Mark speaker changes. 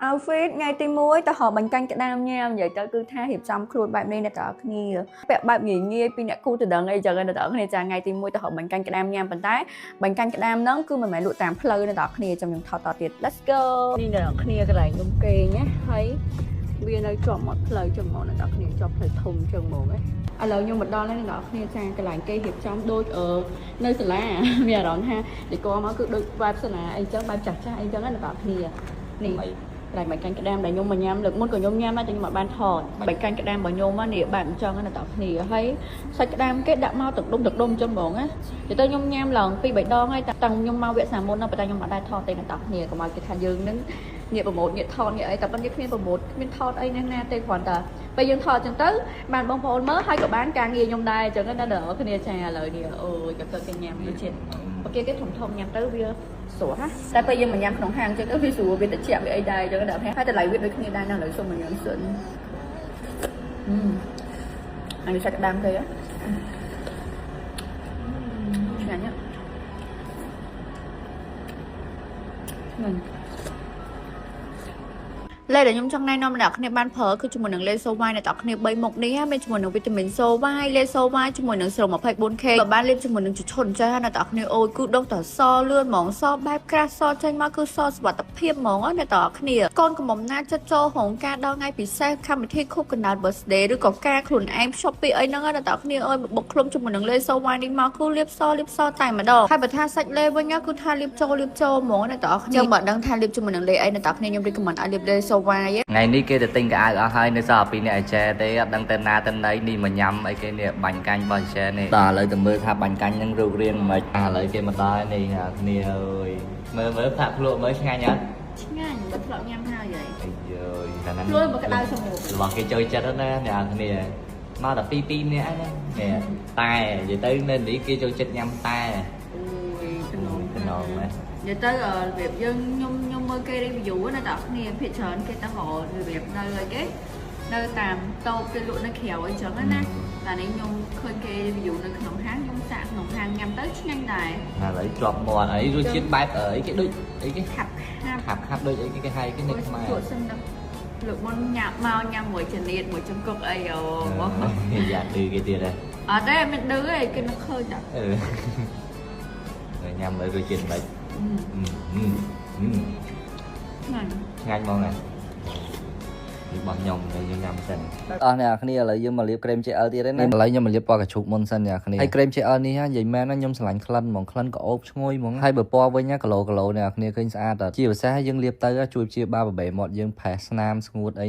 Speaker 1: Outfit ថ្ងៃទី1ទៅរកបាញ់កាញ់ក្តាមញ៉ាំនិយាយទៅគឺថារៀបចំខ្លួនបែបនេះអ្នកទាំងអស់គ្នាពាក់បែបងាយងាយពីអ្នកគូទៅដឹងអីចឹងអ្នកទាំងអស់គ្នាចាថ្ងៃទី1ទៅរកបាញ់កាញ់ក្តាមញ៉ាំប៉ុន្តែបាញ់កាញ់ក្តាមហ្នឹងគឺមិនមែនលក់តាមផ្លូវអ្នកទាំងអស់គ្នាចាំខ្ញុំថតតទៀត Let's go នេះអ្នកទាំងអស់គ្នាកន្លែងខ្ញុំគេងណាហើយវានៅជាប់មាត់ផ្លូវចឹងហ្មងអ្នកទាំងអស់គ្នាជាប់ផ្លូវធំចឹងហ្មងណាឥឡូវខ្ញុំមកដល់ហើយអ្នកទាំងអស់គ្នាចាកន្លែងគេរៀបចំដូចអឺនៅសាលាមានអារម្មណ៍ថាដេកមកគឺដូចបែបសាលាអីចឹងបែបចាស់ចាស់អីចឹងណាអ្នកទាំងអស់គ្នានេះ កន្លែងបាញ់កាញ់ក្តាមដែលខ្ញុំមកញ៉ាំលើកមុនក៏ខ្ញុំញ៉ាំដែរតែខ្ញុំអត់បានថតបាញ់កាញ់ក្តាមរបស់ខ្ញុំនេះបែបអញ្ចឹងណាតោះគ្នាហើយសាច់ក្តាមគេដាក់មកទឹកដុំទឹកដុំអញ្ចឹងហ្មងណានិយាយទៅខ្ញុំញ៉ាំឡើងពីរបីដងហើយតាំងខ្ញុំមកវគ្គសាមុនណាប៉ុន្តែខ្ញុំអត់ដែរថតទេណាតោះគ្នាកុំឲ្យគេថាយើងនឹងងាក promote ងាកថតងាកអីតែប៉ុន្តែគ្មាន promote គ្មានថតអីណាស់ណាទេគ្រាន់តែពេលយើងថតអញ្ចឹងទៅបានបងប្អូនមើលហើយក៏បានការងារខ្ញុំដែរអញ្ចឹងណាដល់គ្នាចាឥឡូវនេះអូយក៏ទៅគេញ៉ាំដូចជាបើគេគេធំធំញ៉ាំទៅវាស្រួលណាតែពេលយើងមកញ៉ាំក្នុងហាងអញ្ចឹងទៅវាស្រួលវាត្រជាក់វាអីដែរអញ្ចឹងដល់ហើយតម្លៃវាដូចគ្នាដែរណាឥឡូវសុំមកញ៉ាំសិនអឺអានេះសាច់ក្តាមគេហ៎ឆ្ងាញ់ហ៎ឆ្ងាញ់ លេដែលខ្ញុំចង់ណែនាំអ្នកគ្នាបានប្រើគឺជាមួយនឹងលេសូវ៉ាយអ្នកទាំងគ្នា3មុខនេះមានជាមួយនឹងវីតាមីនសូវ៉ាយលេសូវ៉ាយជាមួយនឹងសេរ៉ូម 24K បើបានលាបជាមួយនឹងជឈុនចេះអ្នកទាំងគ្នាអូយគឺដុសតសលឿនហ្មងសបែបក្រាស់សចេញមកគឺសសុវត្ថិភាពហ្មងអ្នកទាំងគ្នាកូនកំមុំណាចិត្តចូលរោងការដល់ថ្ងៃពិសេសកម្មវិធីខួបកណ្ដាល birthday ឬក៏ការខ្លួនឯង shopping អីហ្នឹងអ្នកទាំងគ្នាអើយបុកឃ្លុំជាមួយនឹងលេសូវ៉ាយនេះមកគឺលាបសលាបសតែម្ដងហើយបើថាសាច់លេវិញគឺថាលាបចូលលាបចូលហ្មងអ្នកទាំងគ្នាចឹងបើដឹងថាលាបជាមួយនឹងលេអីអ្នកទាំងគ្នាខ្ញុំ recommend ឲ្យលាបលេសូវ៉ាយ
Speaker 2: ថ្ងៃនេះគេទៅទិញកៅអៅអស់ហើយនៅសល់ពីរអ្នកអាចែទេអត់ដឹងទៅណាទៅណីនេះមកញ៉ាំអីគេនេះបាញ់កាញ់របស់អាចែនេះដល់ឥឡូវទៅមើលថាបាញ់កាញ់នឹងរូបរាងមិនឥឡូវគេមកដល់នេះអាគ្នាអើយមើលមើលផាក់ភ្លក់មើលឆ្ងាញ់អត់
Speaker 1: ឆ្ងាញ់បើធ្លាប់ញ៉ាំហើយហី
Speaker 2: អាយយតែហ្នឹង
Speaker 1: ភ្លក់មកក្តៅស្ងួរ
Speaker 2: របស់គេចូលចិត្តណាស់អ្នកនរគ្នាមកតែពីរពីរនាក់ណានេះតែនិយាយទៅនៅនេះគេចូលចិត្តញ៉ាំតែ
Speaker 1: អូយតំណង
Speaker 2: តំណងណាស់
Speaker 1: និយាយទៅរបៀបយើងខ្ញុំខ្ញុំមើលគេ review ណាតើគ្នាភាគច្រើនគេទៅរករបៀបនៅអីគេនៅតាមតូបគេលក់នៅក្រៅអីចឹងណាតែនេះខ្ញុំឃើញគេ review នៅក្នុងហាងខ្ញុំសាកក្នុងហាងញ៉ាំទៅឆ្ងាញ់ដែរ
Speaker 2: ឥឡូវជាប់មាត់អីរសជាតិបែបអីគេដូចអីគេ
Speaker 1: ខាប់ខាប់
Speaker 2: ខាប់ខាប់ដូចអីគេគេហៅគេនៅខ្មែរ
Speaker 1: ជក់សិនដល់លើកមុនញ៉ាំមកញ៉ាំមួយចនីតមួយចង្កុកអីអូ
Speaker 2: យ៉ាឌឺគេទៀតហ៎
Speaker 1: អត់ទេមិនឌឺទេគេនឹកឃើញតា
Speaker 2: អឺញ៉ាំមើលរសជាតិមិន
Speaker 1: ឆ្ងាញ់
Speaker 2: ឆ្ងាញ់ហ្មងណានេះរបស់ខ្ញុំហើយយើងញ៉ាំសិនអស់អ្នកគ្នាឥឡូវយើងមកលាបក្រែម JL ទៀតហើយណាឥឡូវខ្ញុំមកលាបពណ៌កាឈូកមុនសិនអ្នកគ្នាហើយក្រែម JL នេះនិយាយមែនណាខ្ញុំស្រឡាញ់ក្លិនហ្មងក្លិនក៏អូបឈ្ងុយហ្មងហើយបើពណ៌វិញណាគីឡូគីឡូអ្នកគ្នាឃើញស្អាតជាពិសេសយើងលាបទៅជួយព្យាបាលបបេមាត់យើងផេះស្នាមស្ងួតអី